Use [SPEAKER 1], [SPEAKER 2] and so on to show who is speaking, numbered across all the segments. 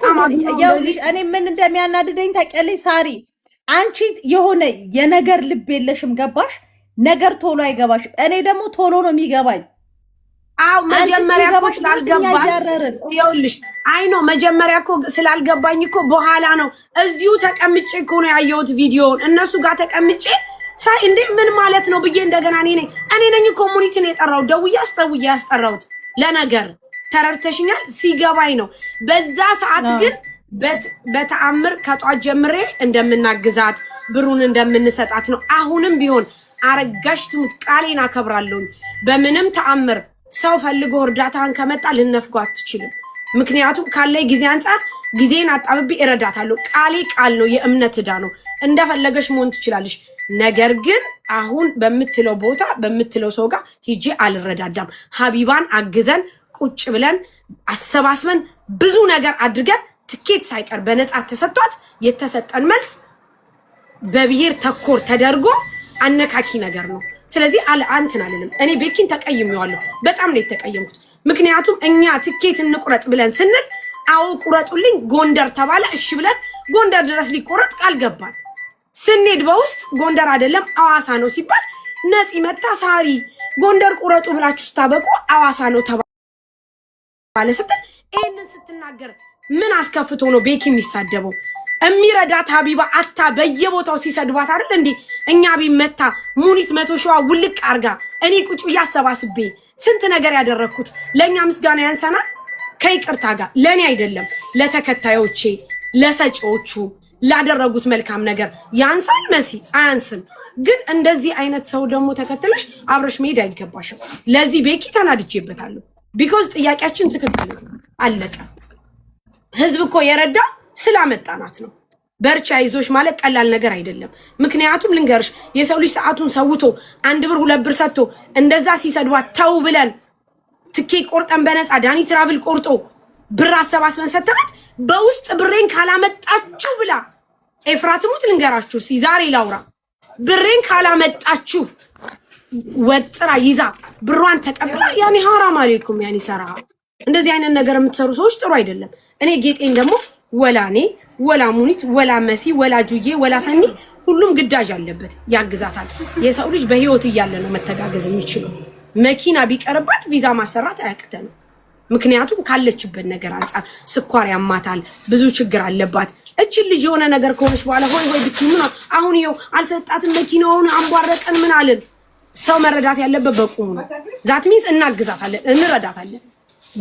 [SPEAKER 1] ይኸውልሽ እኔ ምን እንደሚያናድደኝ ታውቂያለሽ ሳሪ? አንቺ የሆነ የነገር ልብ የለሽም፣ ገባሽ? ነገር ቶሎ አይገባሽም። እኔ ደግሞ ቶሎ ነው የሚገባኝ።
[SPEAKER 2] አው
[SPEAKER 1] አንቺ
[SPEAKER 2] መጀመሪያ እኮ
[SPEAKER 1] እስኪገባሽ ድረስ እኛ
[SPEAKER 2] ስላልገባኝ
[SPEAKER 1] እያረርን።
[SPEAKER 2] ይኸውልሽ፣ I know መጀመሪያ እኮ ስላልገባኝ እኮ በኋላ ነው፣ እዚሁ ተቀምጬ እኮ ነው ያየሁት ቪዲዮውን። እነሱ ጋር ተቀምጬ ሳይ እንዴ ምን ማለት ነው ብዬ እንደገና እኔ ነኝ community ነው የጠራሁት፣ ደውዬ አስጠውዬ ያስጠራሁት። ለነገር ተረድተሽኛል። ሲገባኝ ነው በዛ ሰዓት። ግን በተአምር ከጧት ጀምሬ እንደምናግዛት፣ ብሩን እንደምንሰጣት ነው። አሁንም ቢሆን አረጋሽ ትሙት ቃሌን አከብራለሁኝ። በምንም ተአምር ሰው ፈልጎ እርዳታን ከመጣ ልነፍገው አትችልም። ምክንያቱም ካለኝ ጊዜ አንጻር ጊዜን አጣብቤ እረዳታለሁ። ቃሌ ቃል ነው፣ የእምነት ዕዳ ነው። እንደፈለገሽ መሆን ትችላለሽ። ነገር ግን አሁን በምትለው ቦታ በምትለው ሰው ጋር ሂጄ አልረዳዳም። ሀቢባን አግዘን፣ ቁጭ ብለን አሰባስበን፣ ብዙ ነገር አድርገን፣ ትኬት ሳይቀር በነፃ ተሰጥቷት የተሰጠን መልስ በብሔር ተኮር ተደርጎ አነካኪ ነገር ነው። ስለዚህ አለ አንትን አልልም። እኔ ቤኪን ተቀይሜዋለሁ። በጣም ነው የተቀየምኩት። ምክንያቱም እኛ ትኬት እንቁረጥ ብለን ስንል አዎ ቁረጡልኝ ጎንደር ተባለ። እሺ ብለን ጎንደር ድረስ ሊቆረጥ ቃል ገባን። ስንሄድ በውስጥ ጎንደር አይደለም አዋሳ ነው ሲባል ነፂ መታ ሳሪ ጎንደር ቁረጡ ብላችሁ ስታበቁ አዋሳ ነው ተባለ ስትል፣ ይህንን ስትናገር ምን አስከፍቶ ነው ቤኪ የሚሳደበው? የሚረዳት ሀቢባ አታ በየቦታው ሲሰድባት አይደል እንዴ? እኛ ቢመታ ሙኒት 100 ሺዋ ውልቅ አርጋ እኔ ቁጭ ብዬ አሰባስቤ ስንት ነገር ያደረግኩት ለእኛ ምስጋና ያንሰናል። ከይቅርታ ጋር ለእኔ አይደለም፣ ለተከታዮቼ፣ ለሰጪዎቹ፣ ላደረጉት መልካም ነገር ያንሳል። መሲ አያንስም። ግን እንደዚህ አይነት ሰው ደግሞ ተከትለሽ አብረሽ መሄድ አይገባሽም። ለዚህ ቤኪ ተናድጄበታለሁ። Because ጥያቄያችን ትክክል ነው። አለቀ። ህዝብ እኮ የረዳው ስላመጣናት ነው። በርቻ ይዞሽ ማለት ቀላል ነገር አይደለም። ምክንያቱም ልንገርሽ፣ የሰው ልጅ ሰዓቱን ሰውቶ 1 ብር 2 ብር ሰጥቶ እንደዛ ሲሰድቧት ተው ብለን ትኬት ቆርጠን በነፃ ዳኒ ትራቭል ቆርጦ ብር አሰባስበን ሰተናት በውስጥ ብሬን ካላመጣችሁ ብላ፣ ኤፍራት ሙት ልንገራችሁ፣ እስኪ ዛሬ ላውራ፣ ብሬን ካላመጣችሁ ወጥራ ይዛ ብሯን ተቀብላ፣ ያኔ ሀራም አለይኩም፣ ያኔ ሰራ እንደዚህ አይነት ነገር የምትሰሩ ሰዎች ጥሩ አይደለም። እኔ ጌጤን ደግሞ ወላ እኔ ወላ ሙኒት ወላ መሲ ወላ ጁዬ ወላ ሰኒ ሁሉም ግዳጅ አለበት፣ ያግዛታል። የሰው ልጅ በህይወት እያለ ነው መተጋገዝ የሚችለው። መኪና ቢቀርባት ቪዛ ማሰራት አያቅተንም። ምክንያቱም ካለችበት ነገር አንጻር ስኳር ያማታል፣ ብዙ ችግር አለባት። እችን ልጅ የሆነ ነገር ከሆነች በኋላ ሆይ ሆይ ብትይ ምን አሁን ይኸው አልሰጣትም፣ መኪናውን አንቧረቀን ምን አልን። ሰው መረዳት ያለበት በቁሙ ነው። That means እናግዛታለን፣ እንረዳታለን።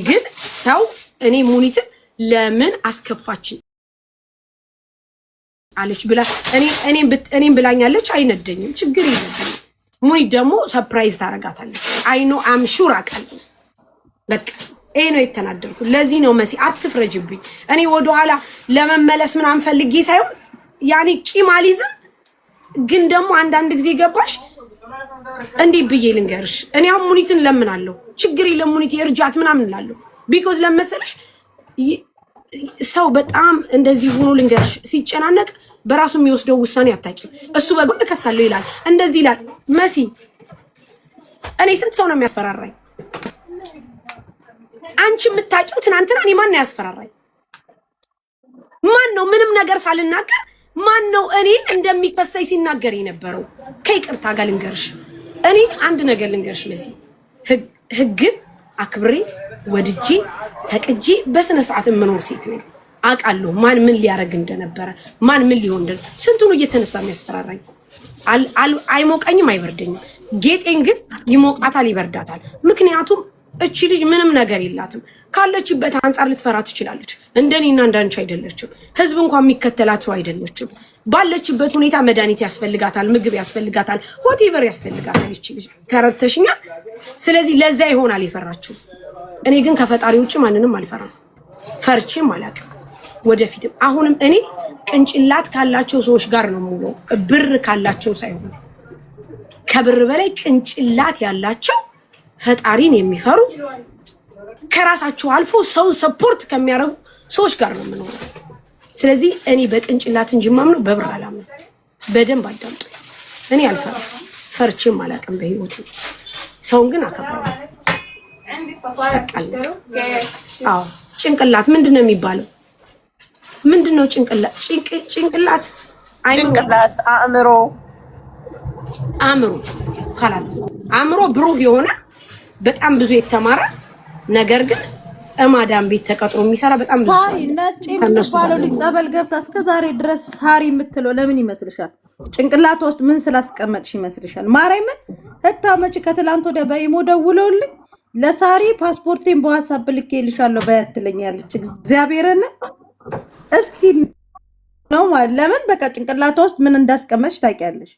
[SPEAKER 2] ግን ሰው እኔ ሙኒትን ለምን አስከፋችን አለች ብላ እኔም ብላኛለች፣ አይነደኝም፣ ችግር የለብኝም። ሙኒት ደግሞ surprise ታደርጋታለች። I know, I'm sure፣ አውቃለሁ። በቃ ይሄ ነው የተናደድኩት። ለዚህ ነው መሲ አትፍረጅብኝ። እኔ ወደኋላ ለመመለስ ምናምን ፈልጌ ሳይሆን ያኔ ቂም አልይዝም፣ ግን ደግሞ አንዳንድ ጊዜ ገባሽ፣ እንዲህ ብዬ ልንገርሽ፣ እኔ አሁን ሙኒትን ለምናለሁ፣ ችግር የለም ሙኒት የእርጃት ምናምን እላለሁ። Because ለመሰለሽ ሰው በጣም እንደዚህ ሆኖ ልንገርሽ ሲጨናነቅ በራሱ የሚወስደው ውሳኔ አታውቂም። እሱ በጎን እከሳለሁ ይላል፣ እንደዚህ ይላል። መሲ እኔ ስንት ሰው ነው የሚያስፈራራኝ? አንቺ የምታውቂው ትናንትና እኔ ማን ነው ያስፈራራኝ? ማን ነው ምንም ነገር ሳልናገር ማን ነው እኔን እንደሚከሰኝ ሲናገር የነበረው? ከይቅርታ ጋር ልንገርሽ፣ እኔ አንድ ነገር ልንገርሽ መሲ፣ ህግን አክብሬ ወድጄ ፈቅጄ በስነ ስርዓት የምኖር ሴት ነኝ። አውቃለሁ ማን ምን ሊያደርግ እንደነበረ፣ ማን ምን ሊሆን እንደ ስንቱን እየተነሳ የሚያስፈራራኝ። አይሞቀኝም፣ አይበርደኝም። ጌጤን ግን ይሞቃታል፣ ይበርዳታል። ምክንያቱም እቺ ልጅ ምንም ነገር የላትም። ካለችበት አንጻር ልትፈራ ትችላለች። እንደኔና እንዳንቺ አይደለችም። ህዝብ እንኳን የሚከተላት ሰው አይደለችም። ባለችበት ሁኔታ መድኃኒት ያስፈልጋታል፣ ምግብ ያስፈልጋታል፣ whatever ያስፈልጋታል። ይቺ ልጅ ተረድተሽኛል? ስለዚህ ለዛ ይሆናል የፈራችው። እኔ ግን ከፈጣሪ ውጭ ማንንም አልፈራም፣ ፈርቼም አላውቅም። ወደፊትም አሁንም እኔ ቅንጭላት ካላቸው ሰዎች ጋር ነው የምውለው፣ ብር ካላቸው ሳይሆን። ከብር በላይ ቅንጭላት ያላቸው፣ ፈጣሪን የሚፈሩ፣ ከራሳቸው አልፎ ሰውን support ከሚያደርጉ ሰዎች ጋር ነው የምኖረው። ስለዚህ እኔ በቅንጭላት እንጂ የማምነው በብር አላምነው። በደንብ አዳምጡ። እኔ አልፈራም፣ ፈርቼም አላውቅም በህይወቴ። ሰውን ግን አከብራለሁ። አዎ ጭንቅላት ምንድን ነው የሚባለው? ምንድን ነው ጭንቅላት? ጭንቅላት፣
[SPEAKER 3] ጭንቅላት፣ አእምሮ።
[SPEAKER 2] አእምሮ፣ خلاص፣ አእምሮ ብሩህ የሆነ፣ በጣም ብዙ የተማረ፣ ነገር ግን እማዳም ቤት ተቀጥሮ የሚሰራ በጣም ብዙ
[SPEAKER 1] ሳሪ ነጭ የምትባለው ልጅ ጸበል ገብታ እስከ ዛሬ ድረስ ሳሪ የምትለው ለምን ይመስልሻል? ጭንቅላቷ ውስጥ ምን ስላስቀመጥሽ ይመስልሻል? ማርያምን ህታመጪ ከትላንት ወዲያ በኢሞ ደውለውልኝ ለሳሪ ፓስፖርቴን በዋትስአፕ ልኬልሻለሁ በያት ትለኛለች። እግዚአብሔርን እስቲ ነው ማለት ለምን በቃ ጭንቅላቷ ውስጥ ምን እንዳስቀመጥሽ ታውቂያለሽ።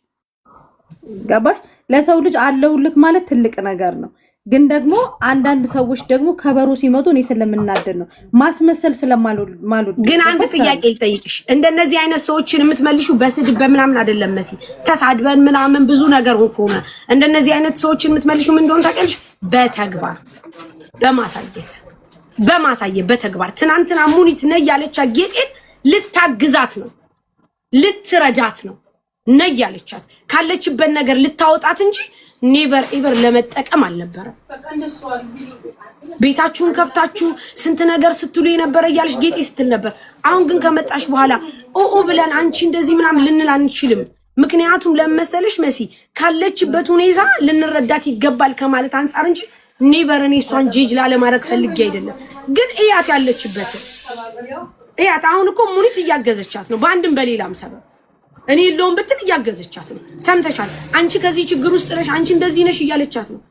[SPEAKER 1] ገባሽ? ለሰው ልጅ አለሁልክ ማለት ትልቅ ነገር ነው። ግን ደግሞ አንዳንድ ሰዎች ደግሞ ከበሮ ሲመቱ እኔ ስለምናደድ ነው፣ ማስመሰል ስለማልወድ።
[SPEAKER 2] ግን አንድ ጥያቄ ልጠይቅሽ። እንደነዚህ አይነት ሰዎችን የምትመልሹ በስድብ በምናምን አይደለም መሲ፣ ተሳድበን ምናምን ብዙ ነገር ከሆነ እንደነዚህ አይነት ሰዎችን የምትመልሹ ምን እንደሆነ ታውቂያለሽ? በተግባር በማሳየት በተግባር። ትናንትና ሙኒት ነይ ያለቻት ጌጤን ልታግዛት ነው፣ ልትረዳት ነው ነይ ያለቻት፣ ካለችበት ነገር ልታወጣት እንጂ never ever ለመጠቀም አልነበረም። ቤታችሁን ከፍታችሁ ስንት ነገር ስትሉ የነበረ እያለች ጌጤ ስትል ነበር። አሁን ግን ከመጣሽ በኋላ ኦኦ ብለን አንቺ እንደዚህ ምናምን ልንል አንችልም። ምክንያቱም ለመሰለሽ መሲ፣ ካለችበት ሁኔታ ልንረዳት ይገባል ከማለት አንጻር እንጂ never እኔ እሷን judge ላለማድረግ ፈልጌ አይደለም። ግን እያት፣ ያለችበትን እያት። አሁን እኮ ሙኒት እያገዘቻት ነው በአንድም በሌላም ሰበብ፣ እኔ የለውም ብትል እያገዘቻት ነው። ሰምተሻል። አንቺ ከዚህ ችግር ውስጥ ነሽ፣ አንቺ እንደዚህ ነሽ እያለቻት ነው።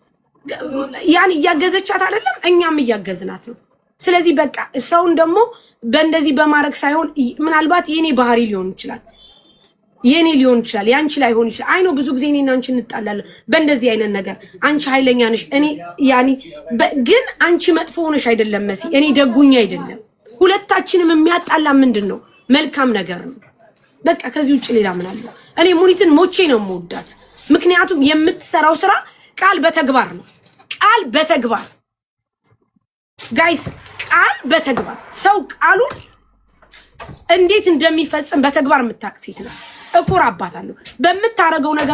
[SPEAKER 2] ያን እያገዘቻት አይደለም፣ እኛም እያገዝናት ነው። ስለዚህ በቃ ሰውን ደግሞ በእንደዚህ በማድረግ ሳይሆን ምናልባት የኔ ባህሪ ሊሆን ይችላል፣ የኔ ሊሆን ይችላል፣ የአንቺ ላይሆን ይችላል። I know ብዙ ጊዜ እኔና አንቺ እንጣላለን በእንደዚህ አይነት ነገር። አንቺ ኃይለኛ ነሽ፣ እኔ ያኒ ግን አንቺ መጥፎ ሆነሽ አይደለም መሲ፣ እኔ ደጉኛ አይደለም። ሁለታችንም የሚያጣላ ምንድን ነው? መልካም ነገር ነው። በቃ ከዚህ ውጭ ሌላ ምን አለ? እኔ ሙኒትን ሞቼ ነው የምወዳት። ምክንያቱም የምትሰራው ስራ ቃል በተግባር ነው። ቃል በተግባር guys፣ ቃል በተግባር፣ ሰው ቃሉን እንዴት እንደሚፈጽም በተግባር የምታውቅ ሴት ናት። እኮራባታለሁ በምታረገው ነገር።